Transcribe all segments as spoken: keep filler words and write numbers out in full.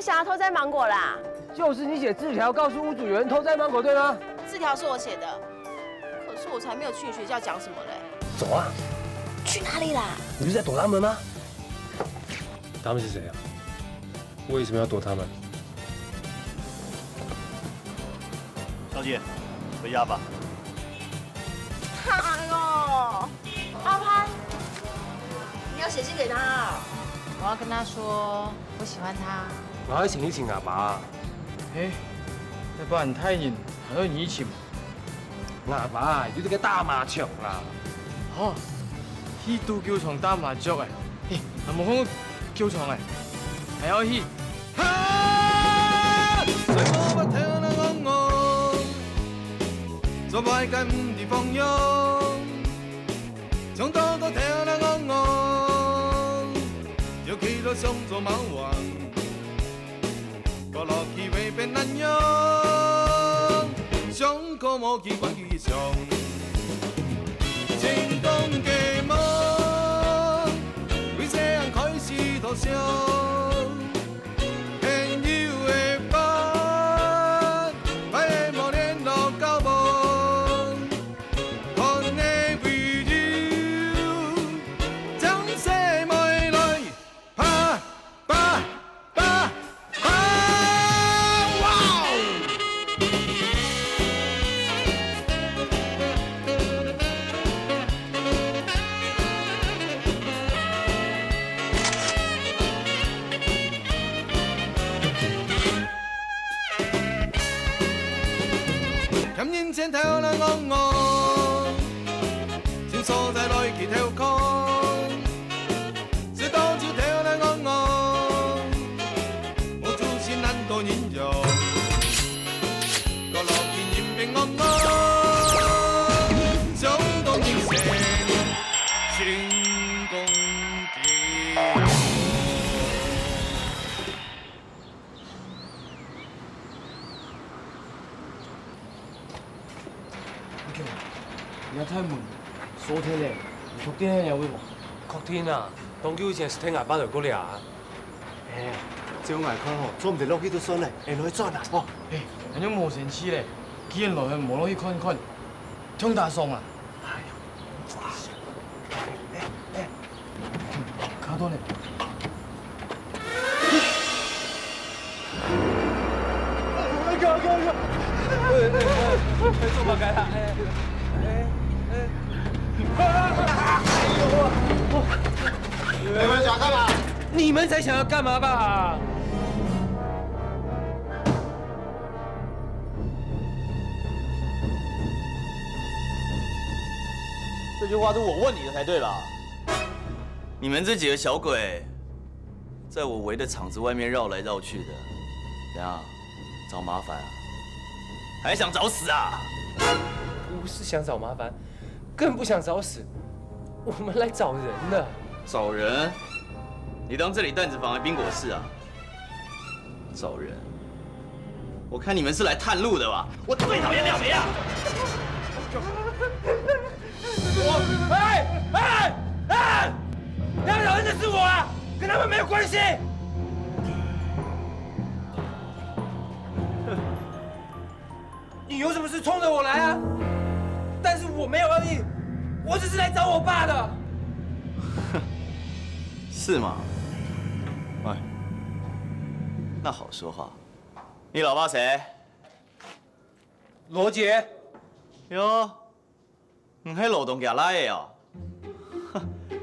想要偷摘芒果啦？就是你写字条告诉屋主有人偷摘芒果，对吗？字条是我写的，可是我才没有去你学校讲什么嘞。走啊！去哪里啦？你不是在躲他们吗？他们是谁啊？为什么要躲他们？小姐，回家吧。哎呦，阿潘，你要写信给他啊？我要跟他说我喜欢他。我要请你请阿爸。嘿，那不然太远，还要你请。 阿爸，有這个打麻雀啦。哈，去賭球場打麻雀欸，嘿，還無看過球場欸，還要去。哈！在我把頭那戇戇，做擺个毋知方向，從到到頭那戇戇，就企到上做貓王。 過落去會變恁樣，上課無機關佢上。成功个夢，為細人開始偷笑。朋友个飯，擺个無聯絡交往。看个video，將細妹來。 啪！啪！啪！哇哦！欠人錢頭來戇戇，尋所在來去偷看。 食到就頭來戇戇，無主心懶惰人樣。過落去人變戇戇，想當人生，成功个。 阿強，這大門鎖忒咧，你確定係這位無？確定啊，當久以前係聽𠊎爸來過這啊。哎，照𠊎看吼，做毋得落去就算咧，愛落去轉啊，吼。哎，恁樣無生趣咧，既然來了，無落去看看，暢打爽啊。哎呀，哇，哎，哎。 卡到呢。哎，哎，哎，哎，哎，做麼个啦？哎，哎，哎。哎呦，你們想幹嘛？你們才想要幹嘛吧？ 這句話是我問你的才對吧？你們這幾個小鬼，在我圍的場子外面繞來繞去的，怎樣？找麻煩啊？還想找死啊？不是想找麻煩，更不想找死，我們來找人的。找人？你當這裡彈子房還賓果室啊？ 找人？我看你們是來探路的吧？我最討厭廖梅啊！我，哎，哎，哎！廖梅討厭的是我啊，跟他們沒有關係。 你有什麼事衝著我來啊？但是我沒有惡意，我只是來找我爸的。是嗎？哎，那好說話。你老爸誰？羅傑。喲， 你係羅東家倈仔哦？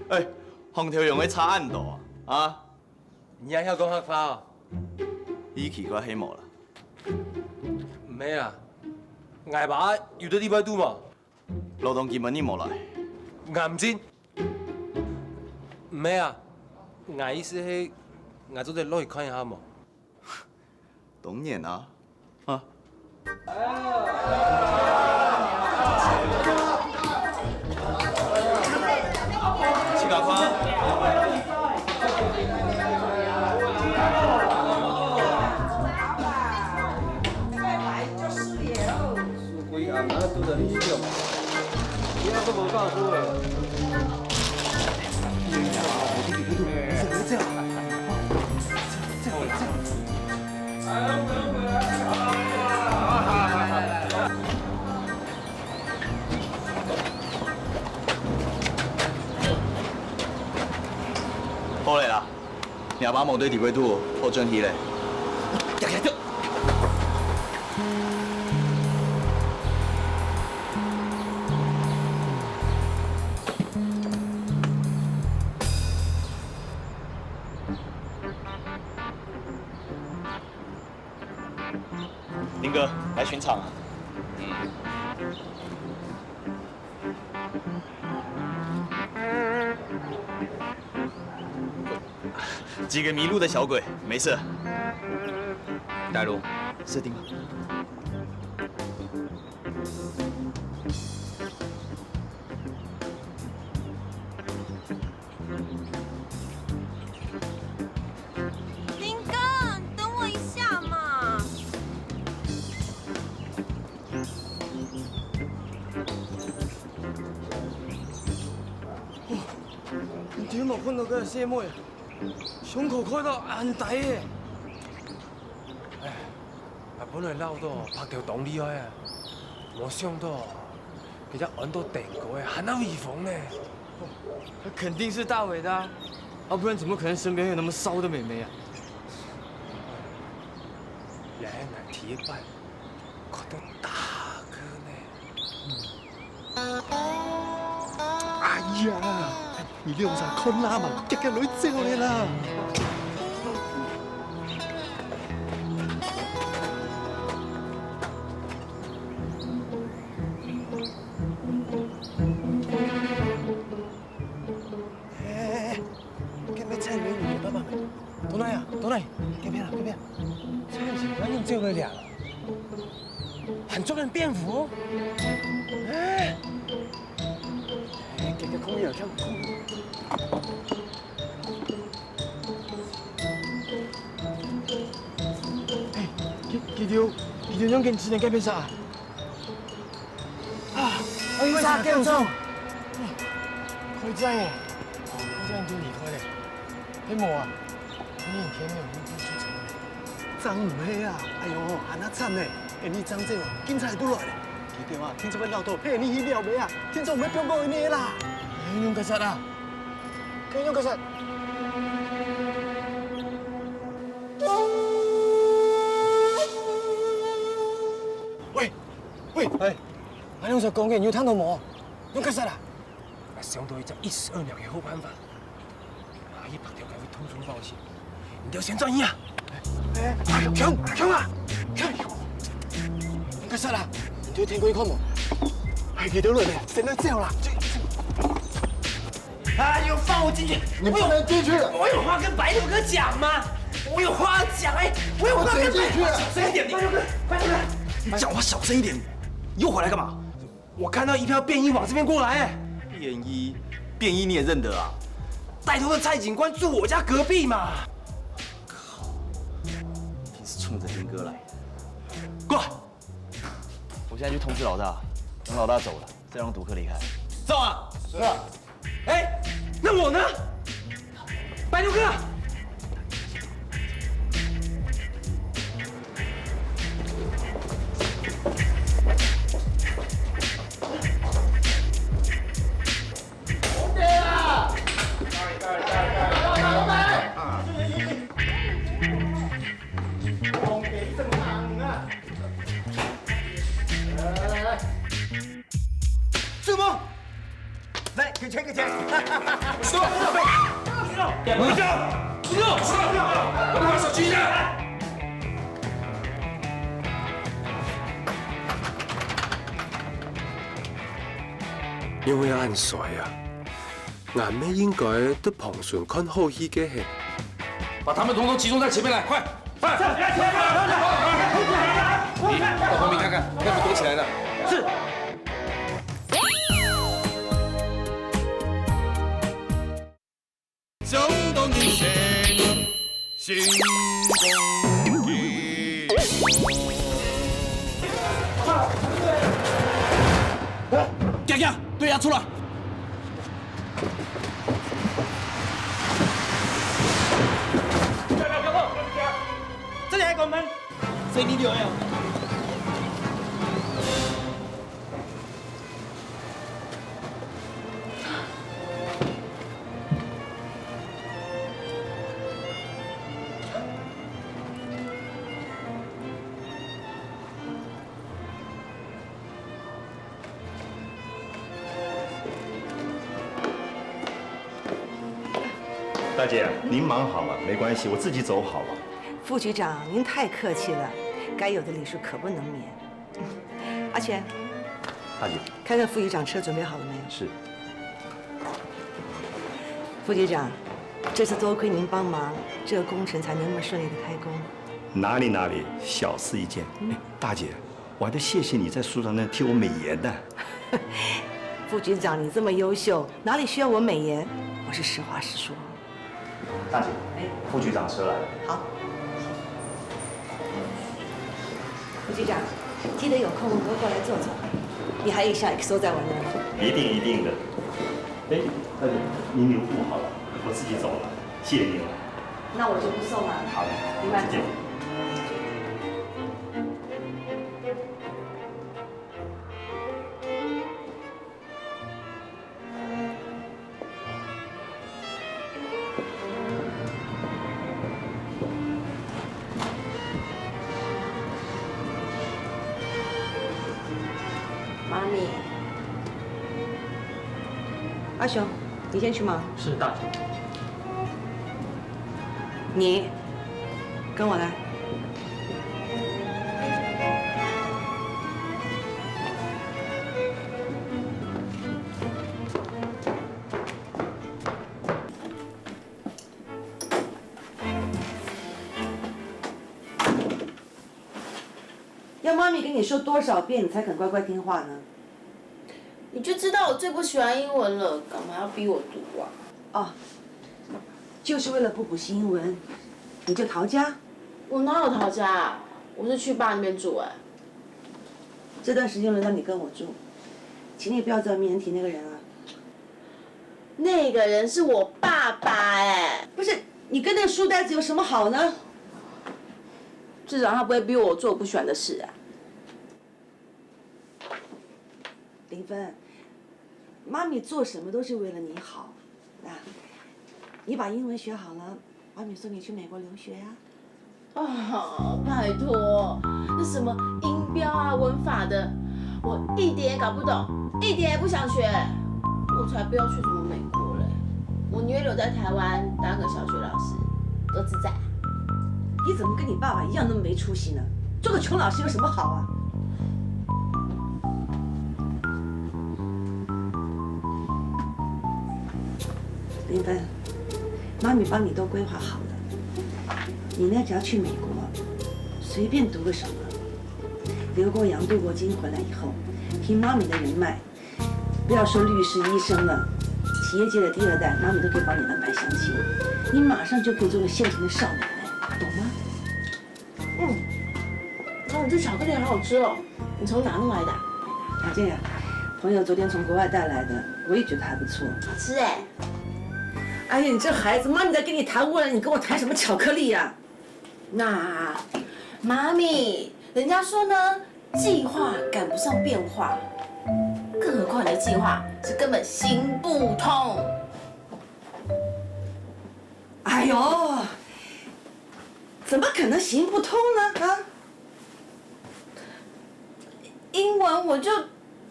哎，行頭用个差恁多啊！你也曉講客話哦？語氣怪係無啦。毋係啊，𠊎爸有在禮拜肚無？羅東今晡日無來。𠊎毋信。毋係啊，𠊎意思係，𠊎做得落去看一下無？ 當然啊，啊。自家看。好咧啦，若爸無對地位度，好轉去咧。行行行。 林哥，來巡場啊。嗯。幾個迷路的小鬼，沒事。帶路。是，丁哥。 林哥，你等我一下嘛。你聽無看到該細妹，胸口開到恁大个。哎，啊，本來恅到白頭當厲害啊，無想到 佢就安到頂高个，還那威風呢。哦，那肯定是大偉的啊，啊，不然怎麼可能身邊有那麼騷的美眉啊？也係𠊎第一擺看到大哥呢。哎呀，你兩儕看啦嘛，遽遽來走咧啦。 哎，哎，哎，該邊菜園裡有爸爸沒？到哪啊？到哪？該邊啊，該邊啊。這個是哪樣走來了？還著等便服？哎，哎，這個空位啊，像空位。哎，佢，佢兜，佢兜用緊之前該邊啥？ 啊，為啥叫做？開戰耶！開戰就離開咧。係無啊？你影片沒有錄製出成。正毋係啊！哎喲，恁樣慘呢！哎，你正走啊，警察都來咧。佢兜啊，聽說會恅到，陪你去了無啊？聽說毋會放過你啦。你用該啥啊？你用該啥？喂， 喂，哎，𠊎兩儕講个，你有聽到無？用該啥啊？𠊎想到一隻一石二鳥个好辦法。啊，去白頭該位通風報信，你兜先轉去啊！哎，哎，強，強啊！強！用該啥啊？你兜聽過一看無？哎，佢兜來咧，先來走啦！ 哎喲，放我進去！你不能進去。我有，我有話跟白頭哥講嗎？我有話要講，哎，我有話跟白頭哥，我直接進去。小聲一點，你，白頭哥，白頭哥，你講話小聲一點，你又回來幹嘛？我看到一票便衣往這邊過來，哎。便衣，便衣你也認得啊？帶頭的蔡警官住我家隔壁嘛。靠，一定是衝著林哥來的。過來。 我現在去通知老大，等老大走了，再讓賭客離開。走啊！是啊。哎，那我呢？白頭哥！什麼？來，給錢，給錢。什麼？不要！不要！不要！我拿手機下來！ 因為恁衰啊，𠊎乜應該在旁脣看好戲个係。把他們統統集中在前面來，快，快！你到旁邊看看，要不躲起來了。是。 行行，對遐出來！這裡還關門！随你流呀。大姐，您忙好了，没关系，我自己走好了。副局长，您太客气了，该有的礼数可不能免。阿全，大姐，看看副局长车准备好了没有？是。副局长，这次多亏您帮忙，这个工程才能那么顺利的开工。哪里哪里，小事一件。哎，大姐，我还得谢谢你在书场那替我美颜呢。副局长，你这么优秀，哪里需要我美颜？我是实话实说。大姐，哎，副局长车来了。好。副局长，记得有空多过来坐坐。你还有一箱 X O 在我那儿。一定一定的。哎，大姐，您留步好了，我自己走了，谢谢您了。那我就不送了。好的，明白。再见。妈咪，阿雄，你先去忙。是，大姐。你跟我来。 要妈咪跟你说多少遍，你才肯乖乖听话呢？你就知道我最不喜欢英文了，干嘛要逼我读啊？哦，就是为了不补习英文，你就逃家？我哪有逃家啊？我是去爸那边住哎。这段时间轮到你跟我住，请你不要在我面前提那个人啊。那个人是我爸爸哎。不是，你跟那个书呆子有什么好呢？至少他不会逼我做我不喜欢的事啊。林芬，妈咪做什么都是为了你好。那，你把英文学好了，妈咪送你去美国留学呀。哦，拜托，那什么音标啊、文法的，我一点也搞不懂，一点也不想学。我才不要去什么美国嘞！我宁愿留在台湾当个小学老师，多自在。你怎么跟你爸爸一样那么没出息呢？做个穷老师有什么好啊？林芬，妈咪帮你都规划好了，你呢，只要去美国，随便读个什么，留过洋镀过金回来以后，凭妈咪的人脉，不要说律师、医生了，企业界的第二代，妈咪都可以帮你安排相亲，你马上就可以做个现成的少奶奶，懂吗？嗯，哦，这巧克力好好吃哦，你从哪弄来的啊？啊，这个朋友昨天从国外带来的，我也觉得还不错。好吃哎。哎呀，你这孩子，妈咪在跟你谈未来，你跟我谈什么巧克力呀？那，妈咪，人家说呢，计划赶不上变化，更何况你的计划是根本行不通。哎呦，怎么可能行不通呢？啊？英文我就，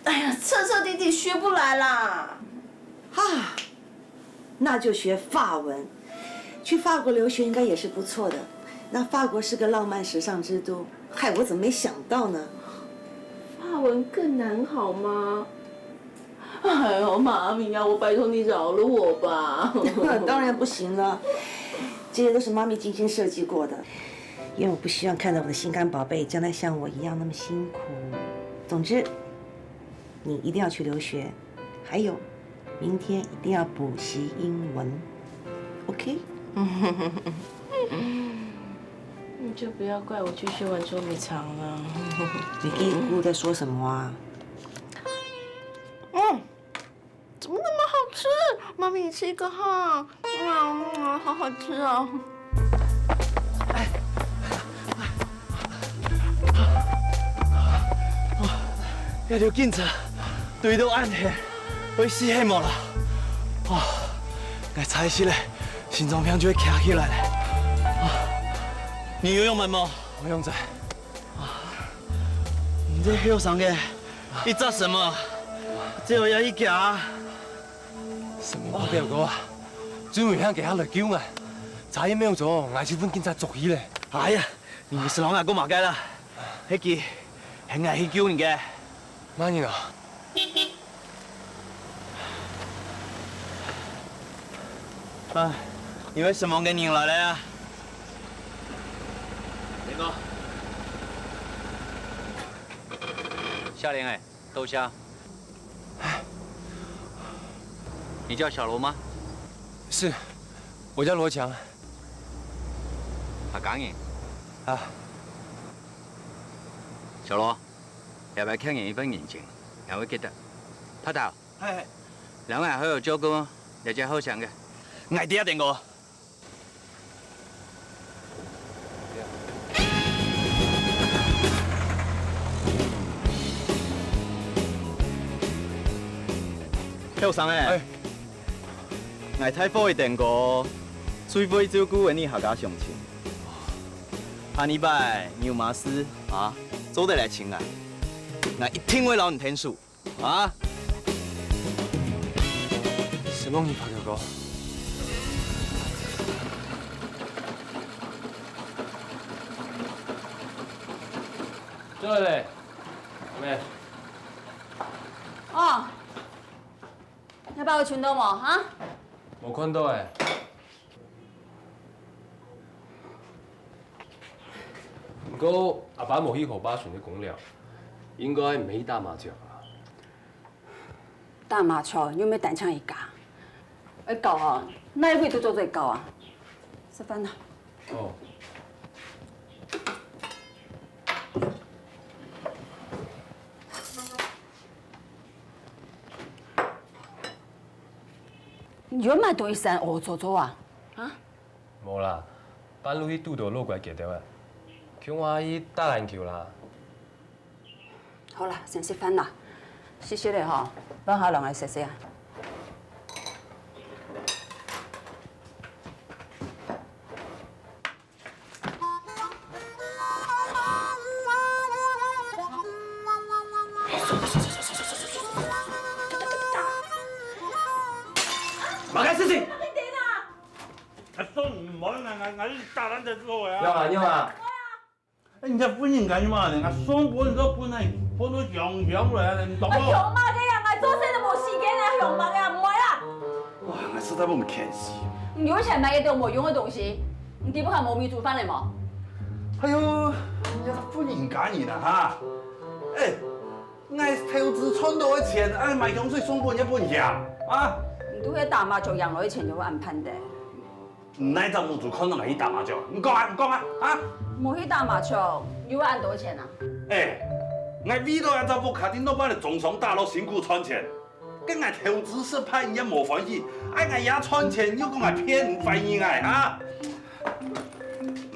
哎呀，彻彻底底学不来啦。啊，那就学法文，去法国留学应该也是不错的。那法国是个浪漫时尚之都，害，我怎么没想到呢？法文更难好吗？哎呦，妈咪呀，我拜托你饶了我吧。当然不行了，这些都是妈咪精心设计过的，因为我不希望看到我的心肝宝贝将来像我一样那么辛苦。总之，你一定要去留学，还有，明天一定要补习英文，OK？你就不要怪我继续玩捉迷藏了。你叽咕在说什么啊？嗯，怎么那么好吃？妈咪，你吃一个哈。嗯，好好吃哦。哎，這條警車追到恁遠，會死係無啦？啊，𠊎差一息仔，心臟病就會擎起來了。啊，你有用無？無用在。你這後生个，一隻什麼，只有要一家。什麼表哥啊？最尾向佢下來救𠊎，差一秒鐘，𠊎就分警察捉去了。哎呀，你是老外過麼个啦？ 係佢喊𠊎去救你个。麼人啊？啊，你為什麼个人來了呀？林哥。夏玲欸，豆香。你叫小羅嗎？是，我叫羅強。客家人。啊。 小羅，這擺欠你一份人情，𠊎會記得。拍頭，係，係。兩位好有照顧這隻後生个。𠊎知啊，丁哥。後生欸，哎。𠊎大伙个丁哥，最會照顧个你客家鄉親。 下二擺你有麼事啊，做得來尋𠊎，𠊎一定會摎你𢯭手啊！承蒙你，發哥哥。做得咧，妹。哦， 你把我尋到無？哈？無看到欸。毋過阿爸無去河壩脣个公寮，應該毋係打麻將啊。打麻將又毋係單淨一家，愛搞哦，哪位都做得搞啊。食飯啦。哦。 你有麼个東西生屙糟糟啊？啊？無啦，半路去堵著老怪結兜啊，共下去打籃球啦。好啦，先食飯啦，食食咧吼，飯下來𠊎洗洗啊。 麼个事情？啊，算，毋好啦，𠊎，𠊎，𠊎打人就好啊。仰啊，仰啊？哎，你這婦人家嘛，人家上班你都分來，分到香香來啊，你懂無？哎，香麼个呀？𠊎做事都無時間啊，香麼个啊？毋會啊！ 哇，𠊎實在分你譴死。你有錢買一兜無用个東西，你知毋知無米煮飯了無？哎喲，你這婦人家人啊哈！哎，𠊎投資賺到个錢，愛買香水送分若分你啊？啊？你都係打麻將贏來个錢就會恁盼个。你哪隻目珠看著𠊎去打麻將？你講啊，你講啊，啊？無去打麻將，有恁多錢啊？哎，𠊎為著這隻屋下，頂多擺來從上打落辛苦賺錢。 該𠊎投資失敗，你也無歡喜；愛𠊎也賺錢，又講𠊎騙你，懷疑𠊎哈？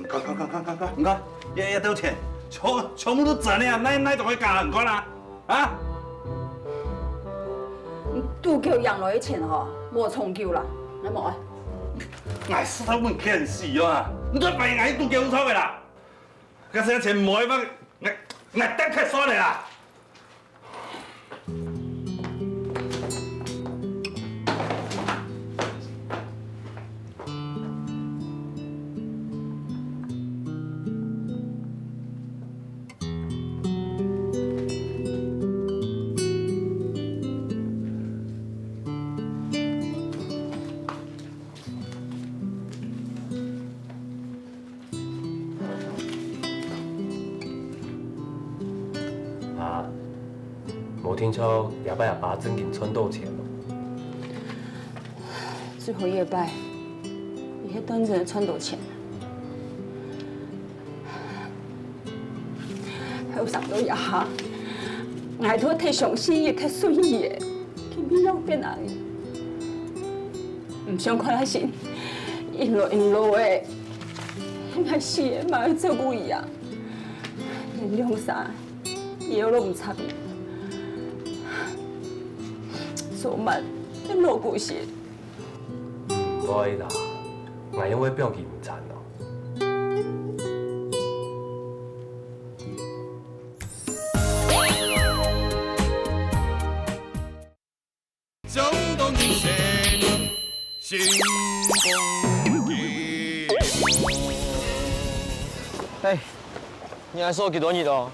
看看看看看看，你看，這這兜錢，全全部都真个啊！哪哪種个假？你看啊，啊！你賭球贏來个錢吼，無長久啦，來無啊？𠊎實在分你譴死啊！你再懷疑𠊎賭球輸个啦！該些錢無一分，𠊎𠊎得忒算个啦！ 啊，無聽著這擺阿爸正經賺到錢無？最後一擺，佢係當真賺到錢。後生到這下，𠊎都忒相信佢，忒順意佢，佢變樣變恁樣。毋想看下先，一老一老个，𠊎死了嘛愛照顧佢啊？ 連兩儕，佢都毋插佢。做滿，你老古實。毋會啦，𠊎又會放佢毋成咯。哎，你還鎖幾多日哦？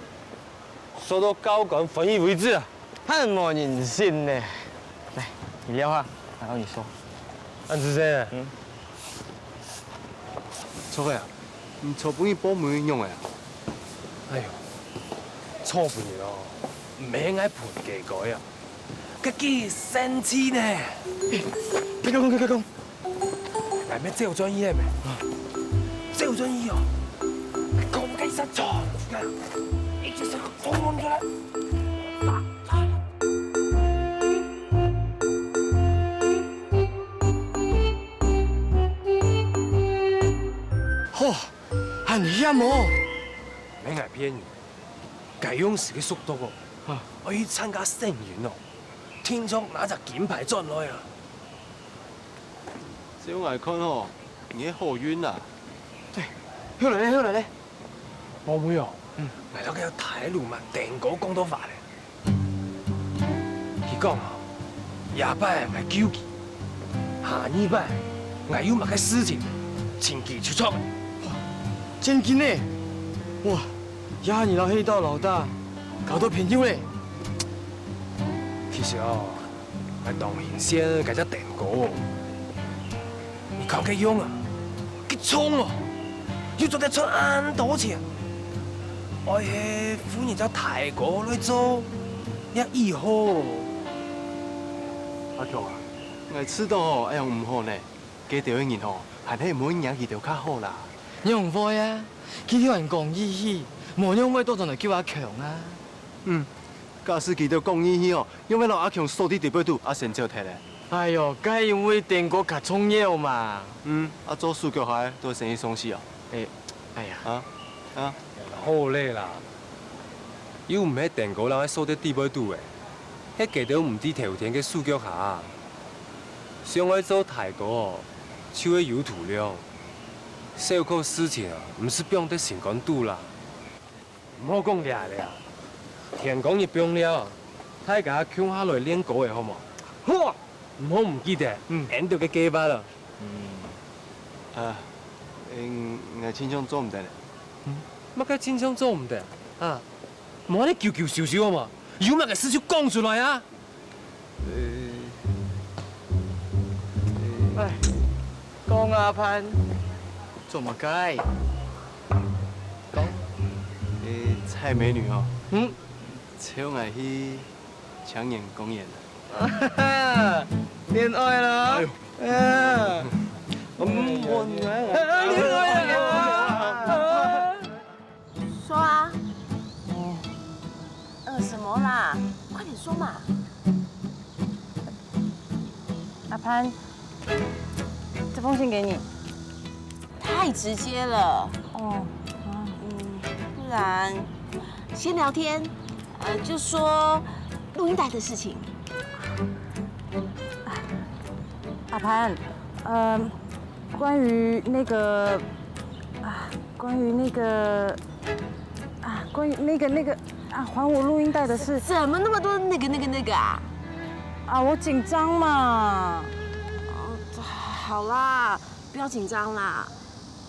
鎖到教官歡喜為止啊！ 還無人信呢。來，你尞下，還有你說。恁仔細。嗯。錯个啊，你昨晡日報名仰仔啊？哎喲，昨晡日哦，毋係𠊎歕雞哥啊，佢幾生氣呢。你講，你講，你講。 𠊎乜走轉去了咩？走轉去哦，講个啥錯？一直是衝出來。吼，恁險哦！免𠊎騙你，該樣式个速度哦，啊。愛去參加省運哦，定著拿隻金牌轉來啊！ 照𠊎看吼，你係好運啊！哎，後來咧，後來咧。寶貝哦，嗯。𠊎摎該大鱸鰻丁哥講到話咧。佢講啊，這擺𠊎救佢，下二擺𠊎有麼个事情，尋佢出場。哇，真經呢！哇，這下你摎黑道老大搞到朋友咧。其實哦， 𠊎當欣羨該隻丁哥哦。你看該樣啊，幾衝哦，又做得賺恁多錢。愛係分人家大哥來做，也已好。阿強啊，𠊎試著吼，恁樣毋好呢。該兜个人吼，還係毋好惹佢兜較好啦。仰會啊？佢兜還講義氣，無仰會倒轉來救阿強啊？嗯，假使佢兜講義氣哦， 仰會摎阿強鎖在底背肚，啊先走忒咧。哎喲，該因為丁哥較重要嘛。嗯，啊做手腳下个都係生意上司啊。哎，哎呀。啊？啊？好咧啦，又毋係丁哥摎𠊎鎖在底背肚个，係該兜毋知頭天个手腳下。想愛做大哥哦，就愛有度量。小可事情啊，毋使放在心肝肚啦。 毋好講這咧啊！天光日放尞，大家共下來練歌仔好無？好啊！毋好毋記得，嗯。𫣆兜个計畫啊！嗯。啊，嗯，𠊎盡像做毋得咧。嗯？麼个盡像做毋得啊？啊，無恁樣勼勼羞羞好無？有麼个事就講出來啊！ 哎，講啊，阿潘，做麼个？講。欸，蔡美女哦，嗯？請𠊎去青年公園。戀愛了？哎喲。嗯。嗯，我戀愛了。 說啊。哦。呃，什麼啦？快點說嘛。阿潘，這封信給你。太直接了。哦，啊。嗯，不然先聊天，呃，就說錄音帶的事情。阿潘，呃，關於那個，啊，關於那個，啊，關於那個，那個，啊，還我錄音帶的事。怎麼那麼多那個，那個，那個啊？啊，我緊張嘛。哦，好啦，不要緊張啦。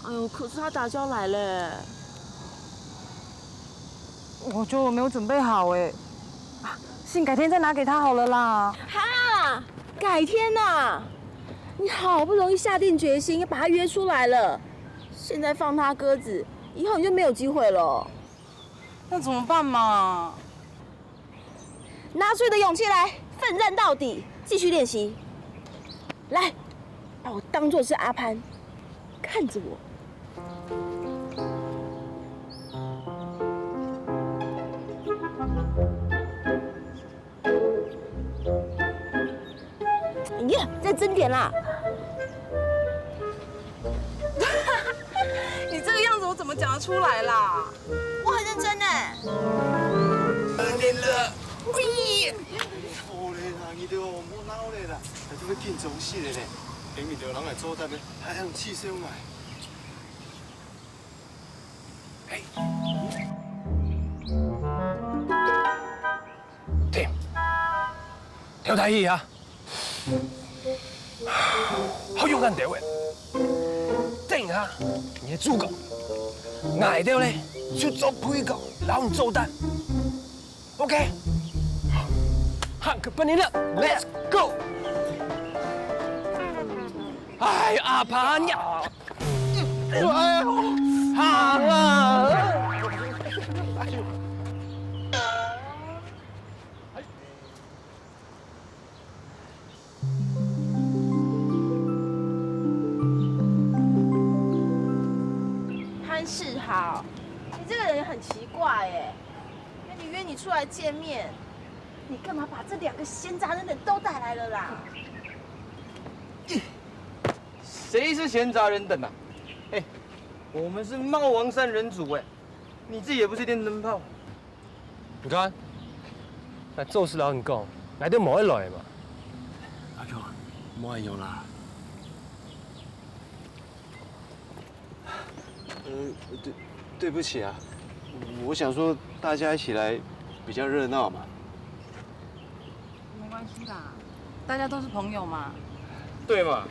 哎喲，可是他打電話來了。我覺得我沒有準備好欸。啊，信改天再拿給他好了啦。哈，改天吶？你好不容易下定決心要把他約出來了， 現在放他鴿子，以後你就沒有機會了。那怎麼辦嘛？拿出你的勇氣來，奮戰到底，繼續練習。來，把我當作是阿潘，看著我。 耶，再真點啦！你這個樣子我怎麼講得出來啦？我很認真欸。好咧啦，你都莫拿都會緊張死了咧。明明就有人來做單呢，還用氣勢用來。哎，停，跳台戲啊！好勇敢條誒！等一下，你个主角，𠊎兜咧就做配角，摎你做單。 OK，行个本人了，Let's go！哎，阿爸呀！哎呦，行啊！潘世豪，你这个人很奇怪哎，约你约你出来见面，你干嘛把这两个闲杂人等都带来了啦？谁是闲杂人等啊？哎，我们是茂王三人组哎，你自己也不是电灯泡。 你看，𠊎做事摎你講，𠊎兜無愛來嘛。阿強，莫恁樣啦。呃，对，对不起啊，我想说大家一起来比较热闹嘛。没关系啦，大家都是朋友嘛。对嘛，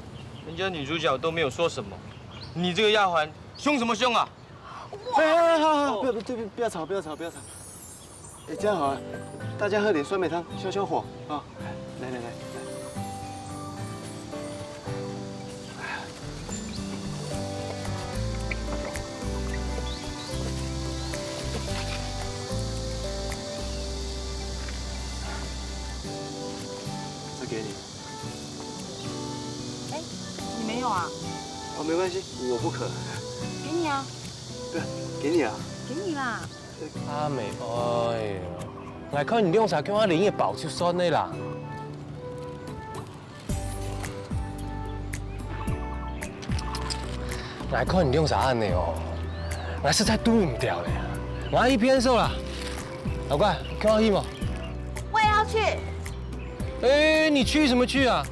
人家女主角都没有说什么，你这个丫鬟凶什么凶啊？ 哎，哎，哎，好，好，不要，对，不要吵，不要吵，不要吵。哎，这样好了，大家喝点酸梅汤，消消火啊。来，来，来，来。这给你。 哎，你没有啊？哦，没关系，我不渴。给你啊。对，给你啊。给你啦。阿妹，哎呀，𠊎看你兩儕共下拎个包就算了啦。 𠊎看你兩儕恁樣哦，𠊎實在堵毋牢了。𠊎去便所啦，老怪，跟我去無？我也要去。哎，你去什麼去啊？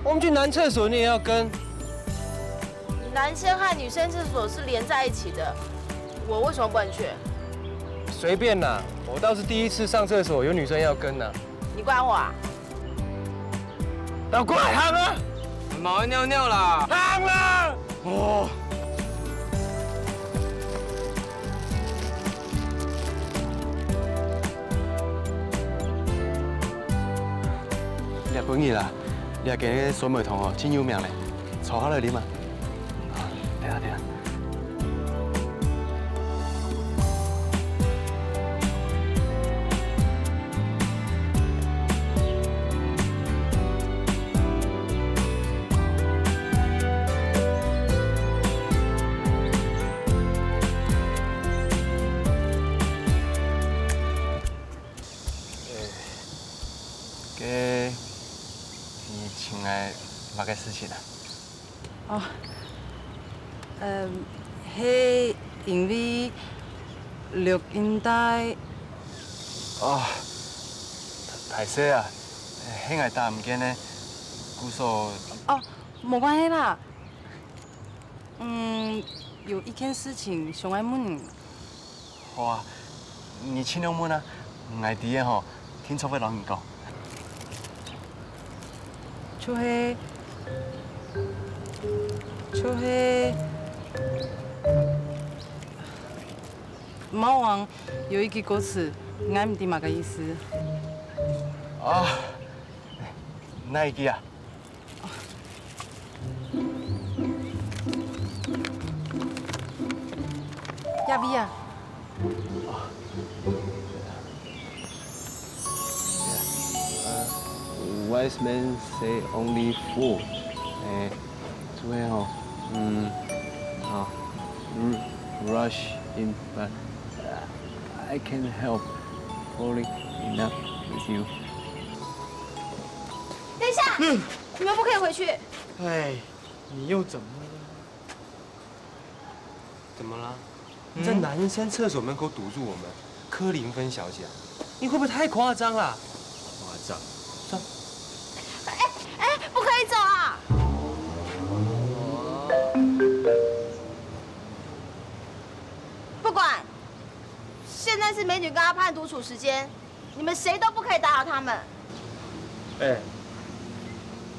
我們去男廁所，你也要跟？男生和女生廁所是連在一起的，我為什麼不能去？隨便啦，我倒是第一次上廁所有女生要跟呢。你管我啊？ 老怪，行啊！嘛愛尿尿啦！行啊！哦。這分你啦，這間个酸梅湯哦，真有名咧，坐下來啉啊。 對啊，對啊。欸，該你尋𠊎麼个事情啊？ 哦，嗯，係因為錄音帶。哦，歹勢啊，係𠊎打毋見个，故所。哦，無關係啦。嗯，有一件事情想愛問你。 好啊，你盡量問啊，𠊎知个吼，定著會摎你講。就係，就係，貓王有一句歌詞，𠊎毋知麼个意思。啊，哪一句啊？ 這位啊。呃，wise men say only fool。欸，就係吼，嗯，啊，ru-，rush in, but I can help falling in love with you。等一下，你们不可以回去。哎，你又怎么了？怎么了？你在男生厕所门口堵住我们，柯林芬小姐啊，你会不会太夸张啦？夸张。这……哎哎，不可现在是美女跟阿潘独处时间，你们谁都不可以打扰他们。哎，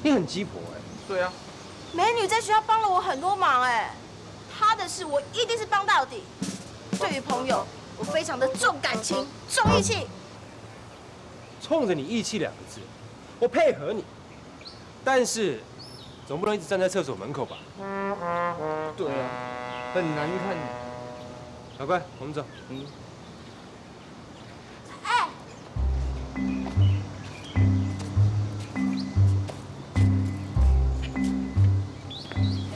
你很鸡婆哎。对啊。美女在学校帮了我很多忙哎，她的事我一定是帮到底。对于朋友，我非常的重感情、重义气。冲着你义气两个字，我配合你，但是总不能一直站在厕所门口吧？对啊，很难看。小乖，我们走。嗯。哎，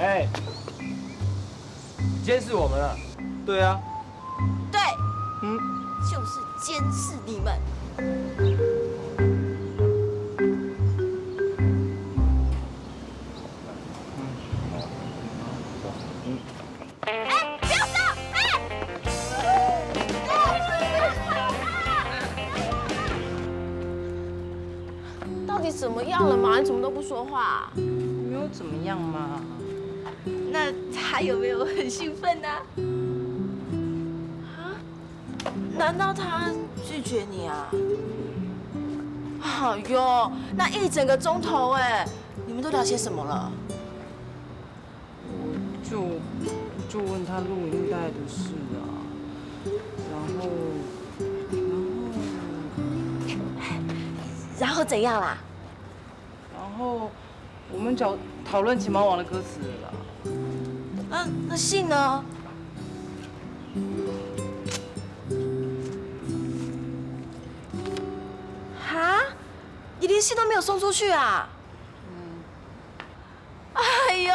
哎，监视我们啊？对啊。对，嗯，就是监视你们。哎，不要动！哎，到底怎么样了嘛？你怎么都不说话？没有怎么样嘛。那他有没有很兴奋呢？啊？难道他拒绝你啊？哎呦，那一整个钟头哎，你们都聊些什么了？ 我就就问他录影带的事啊，然后然后然后怎样啦？然后我们讨讨论起猫王的歌词了啦。那那信呢？哈，你连信都没有送出去啊？嗯。 哎呦，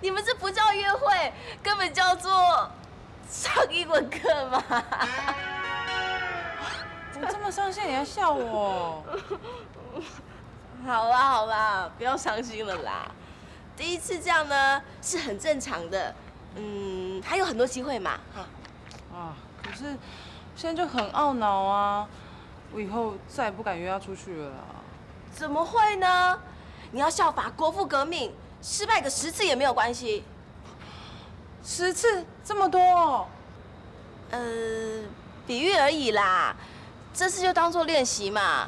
你们这不叫约会，根本叫做上英文课嘛！我这么伤心，你还笑我？好啦好啦，不要伤心了啦。第一次这样呢，是很正常的。嗯，还有很多机会嘛，哈。啊，可是现在就很懊恼啊，我以后再也不敢约他出去了啦。怎么会呢？你要效法国父革命，失败个十次也没有关系。十次这么多哦？呃，比喻而已啦，这次就当做练习嘛，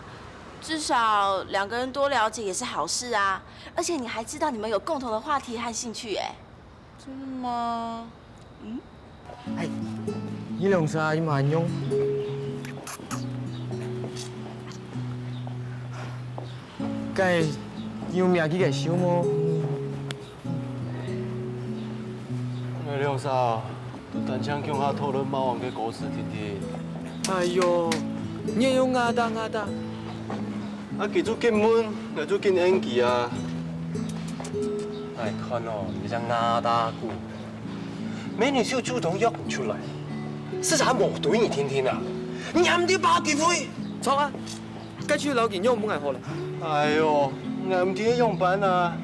至少两个人多了解也是好事啊。而且你还知道你们有共同的话题和兴趣，哎。真的吗？嗯。哎，你两儕嘛恁樣，該有名氣个show無？ 你兩儕都單淨共下討論貓王个歌詞定定。哎喲，你也有牙打牙打。啊，佢就緊問，𠊎就緊應佢啊。哎，看哦，你像牙打鼓，美女就主動約你出來，實在無對你定定啊！你還毋知把握機會？著啊，該就摎佢約分𠊎好了。哎喲，𠊎毋知愛仰般啊！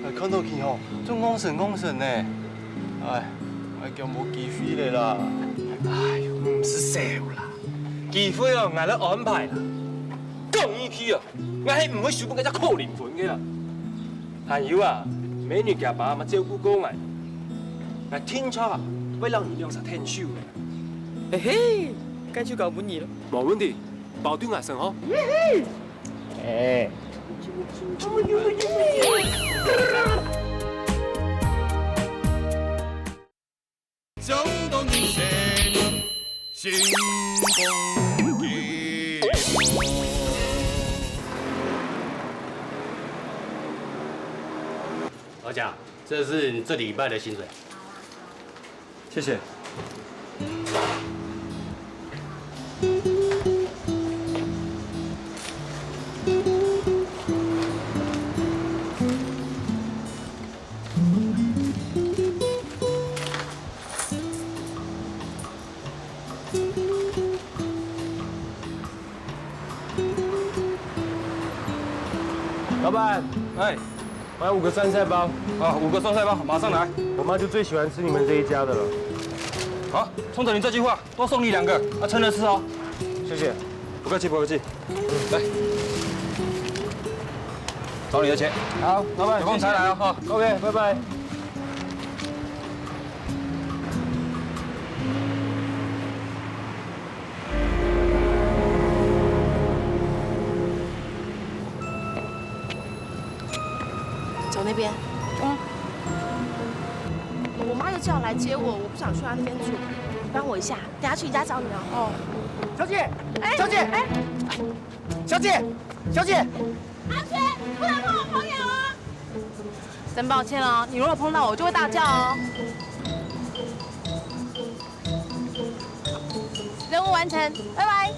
𠊎看到佢吼，就戇神戇神呢。哎，𠊎驚無機會了啦。哎喲，毋使愁啦，機會哦，𠊎來安排啦。講義氣哦，𠊎係毋會輸分該隻柯林芬个啦。還有啊，美女厥爸嘛照顧過𠊎，𠊎定著啊，會摎你兩儕𢯭手个。嘿嘿，該就交分你了。無問題，包對𠊎省吼。 哎。老賈，這是你這禮拜的薪水。 謝謝。老闆，哎， 買五個酸菜包。啊，五個酸菜包，馬上來。我媽就最喜歡吃你們這一家的了。好，衝著你這句話，多送你兩個，啊，撐著吃哦。謝謝。不客氣，不客氣。來，找你的錢。好，老闆，有空才來哦，謝謝。哈。OK，拜拜。那边。嗯。我妈又叫我来接我，我不想去她那边住，你帮我一下，等下去你家找你哦。哦。小姐，哎，小姐，哎，小姐，小姐。阿全，不能碰我朋友哦。真抱歉哦，你如果碰到我，我就会大叫哦。任务完成，拜拜。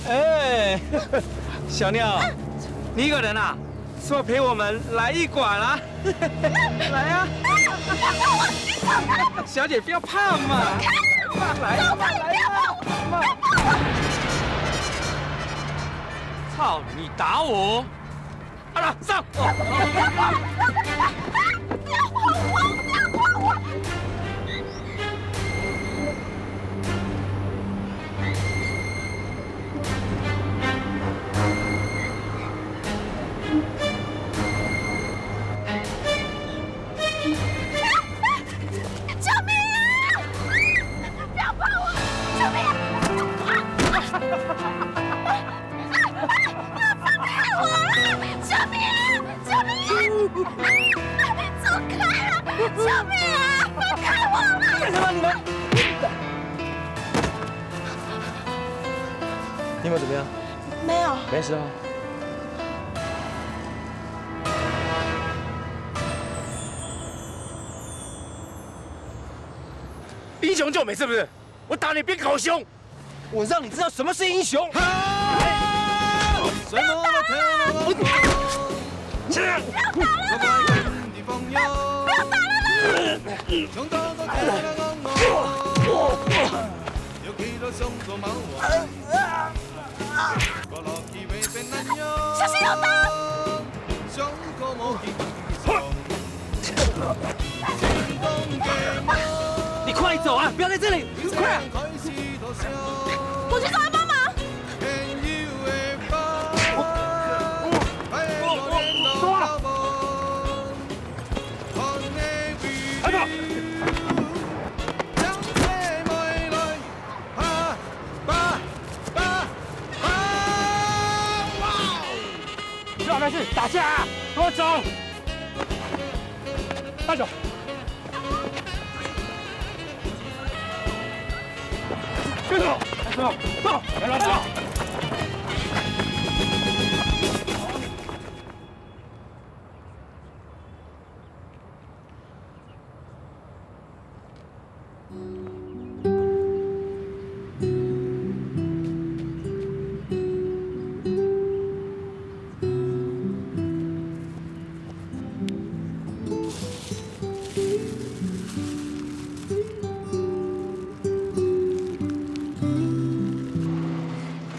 哎，小妞，你一个人啊？是不是陪我们来一馆啊？来啊！小姐，不要怕嘛，来嘛，来嘛，嘛！操，你打我！ 啊啦，上！救命啊！不要碰我！救命啊！放开我啊！救命啊！救命啊！走开啊！救命啊！放开我啊！干什么你们？你有没有怎么样？没有。没事啊。 英雄救美是不是？我打你变狗熊，我让你知道什么是英雄。什么？小心有刀！你快走啊！不要在这里，快！我去找他帮忙。走啊！快走！爸，爸，爸！哇哦！这还没事，打架啊！给我走！带走！跟走！跟走！走！来，来，走！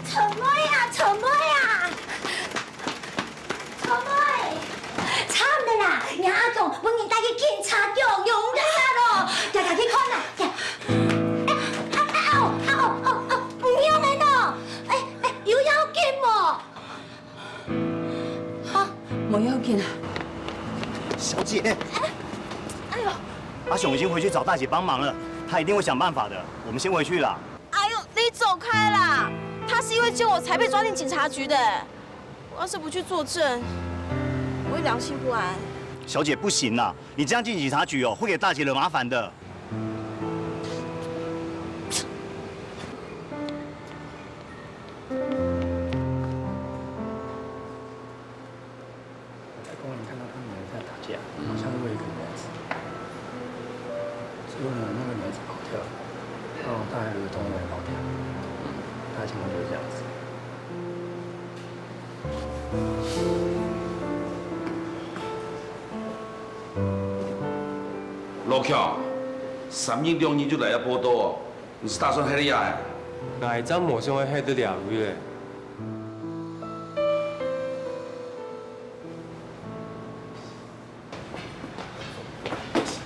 臭妹啊，臭妹啊！ 臭妹，慘了啦！若阿公分人帶去警察局，用得殺咯！行行去看啦！行。哎，啊，啊，哦，啊，哦，哦，哦，毋用得咯！哎，哎，有要緊無？啊，無要緊啊。小姐。哎，哎呦。阿雄已经回去找大姐帮忙了，他一定会想办法的。我们先回去啦。哎呦，你走开啦！他是因为救我才被抓进警察局的。 我要是不去作证，我会良心不安。小姐，不行啦，你这样进警察局哦，会给大姐惹麻烦的。在公园看到他们在打架，好像是为一个女孩子。最后呢，那个女孩子跑掉了，然后他还有个同学跑掉，大家情况就是这样子。 老喬，三日两日就來這報到哦，你是打算歇在這啊？𠊎正無想愛歇在這位咧。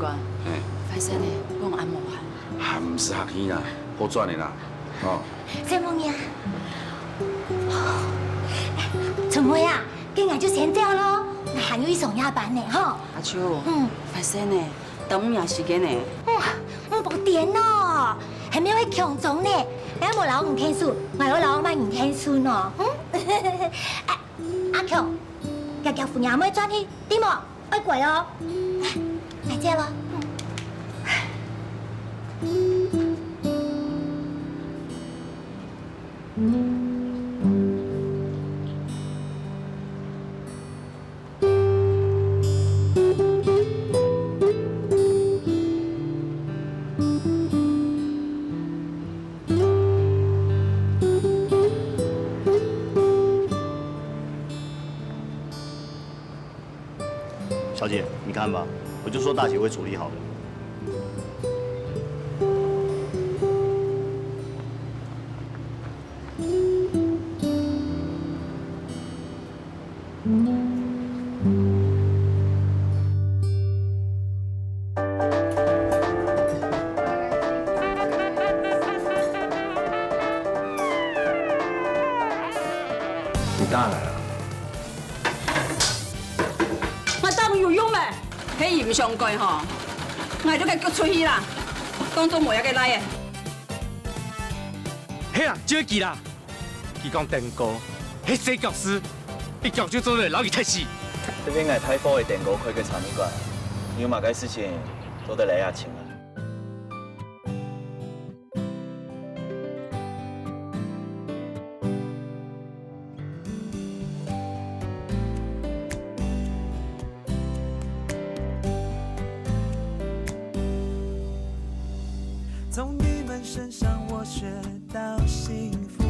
官，嘿。壞勢呢，講恁無閒。還毋使客氣啦，好轉的啦，吼。承蒙你啊。春妹啊，該𠊎就先走咯，𠊎還有一上夜班呢，吼。阿秋，嗯。壞勢呢，耽誤你時間呢。嗯，毋好癲哦，還無去強裝呢，𠊎無摎你𢯭手，𠊎愛摎麼人𢯭手呢？嗯？啊，阿強，遽遽赴若妹轉去，知無？ 愛乖哦。來接了。小姐，你看吧，我就说大姐会处理好的。你打來啊？ 𠊎打有用咩？係毋相干吼，𠊎就該逐出去啦，當做無這个倈仔。係啊，就係佢啦！佢講電鍋係洗腳趾，一腳就做得摎佢踢死。這片𠊎大貨个電鍋開个茶米館，你有麼个事情做得來這尋啊。 从你们身上我学到幸福，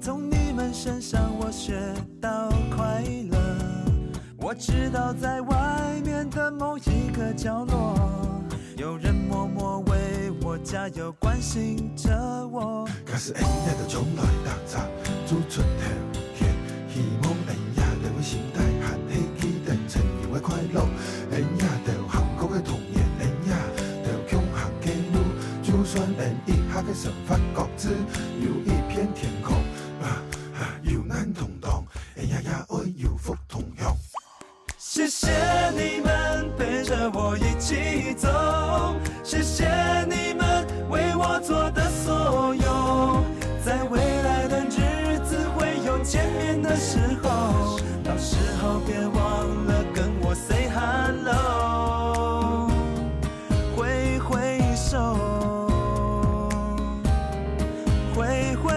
从你们身上我学到快乐。我知道在外面的某一个角落，有人默默为我加油，关心着我。假使𫣆也都从來打雜，做出頭天，希望𫣆也都會心態還係記得曾經个快樂。𫣆也都幸福个童年，𫣆也都共行个路，就算𫣆一下个生活各自有一片天空，啊，啊，有難同當，𫣆也也愛有福同享。謝謝你們陪著我一起走，謝謝你們為我做的所有，在未來的日子會有見面的時候，到時候別忘了跟我say hello。 揮揮手，揮揮